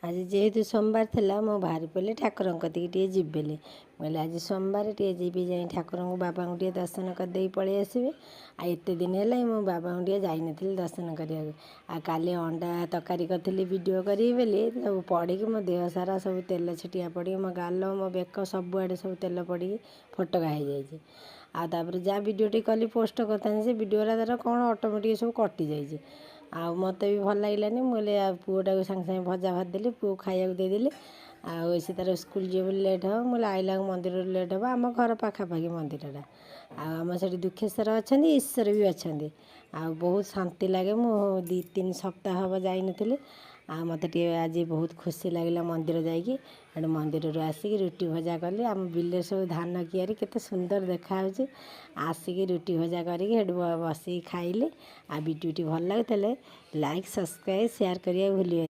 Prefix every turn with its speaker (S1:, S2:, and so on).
S1: ଆଜି ଯେହେତୁ ସୋମବାର ଥିଲା, ମୁଁ ବାହାରି ପଡ଼ିଲି ଠାକୁରଙ୍କ କତିକି ଟିକେ ଯିବି ବୋଲି। ମୁଁ କହିଲି, ଆଜି ସୋମବାର, ଟିକେ ଯିବି, ଯାଇ ଠାକୁରଙ୍କୁ, ବାବାଙ୍କୁ ଟିକେ ଦର୍ଶନ କରିଦେଇକି ପଳେଇ ଆସିବି। ଆଉ ଏତେ ଦିନ ହେଲା ମୁଁ ବାବାଙ୍କୁ ଟିକେ ଯାଇନଥିଲି ଦର୍ଶନ କରିବାକୁ। ଆଉ କାଲି ଅଣ୍ଡା ତରକାରୀ କରିଥିଲି ଭିଡ଼ିଓ କରିବି ବୋଲି, ସବୁ ପଡ଼ିକି ମୋ ଦେହ ସାରା ସବୁ ତେଲ ଛିଟିକା ପଡ଼ିକି, ମୋ ଗାଲ, ମୋ ବେକ ସବୁଆଡ଼େ ସବୁ ତେଲ ପଡ଼ିକି ଫୋଟକା ହେଇଯାଇଛି। ଆଉ ତାପରେ ଯାହା ଭିଡ଼ିଓଟି କଲି, ପୋଷ୍ଟ କରିଥାନ୍ତି, ସେ ଭିଡ଼ିଓଟା ତାର କ'ଣ ଅଟୋମେଟିକ୍ ସବୁ କଟିଯାଇଛି ଆଉ ମୋତେ ବି ଭଲ ଲାଗିଲାନି। ମୁଁ କହିଲି, ଆଉ ପୁଅଟାକୁ ସାଙ୍ଗେ ସାଙ୍ଗେ ଭଜା ଭାଜିଦେଲି, ପୁଅକୁ ଖାଇବାକୁ ଦେଇଦେଲି। ଆଉ ସେ ତାର ସ୍କୁଲ ଯିବ ବୋଲି ଲେଟ୍ ହେବ। ମୁଁ କହିଲି, ଆଇଲା ମନ୍ଦିରରୁ ଲେଟ୍ ହେବ। ଆମ ଘର ପାଖାପାଖି ମନ୍ଦିରଟା। ଆଉ ଆମ ସେଠି ଦୁଃଖେଶ୍ୱର ଅଛନ୍ତି, ଈଶ୍ୱର ବି ଅଛନ୍ତି ଆଉ ବହୁତ ଶାନ୍ତି ଲାଗେ। ମୁଁ 2-3 ସପ୍ତାହ ହେବ ଯାଇନଥିଲି ଆଉ ମୋତେ ଟିକେ ଆଜି ବହୁତ ଖୁସି ଲାଗିଲା ମନ୍ଦିର ଯାଇକି। ସେଠୁ ମନ୍ଦିରରୁ ଆସିକି ରୁଟି ଭଜା କଲି। ଆମ ବିଲରେ ସବୁ ଧାନ କିଆରି କେତେ ସୁନ୍ଦର ଦେଖାହେଉଛି। ଆସିକି ରୁଟି ଭଜା କରିକି ସେଠୁ ବସିକି ଖାଇଲି। ଆଉ ଭିଡ଼ିଓଟି ଭଲ ଲାଗୁଥିଲେ ଲାଇକ୍, ସବସ୍କ୍ରାଇବ୍, ସେୟାର କରିବାକୁ ଭୁଲିବେନି।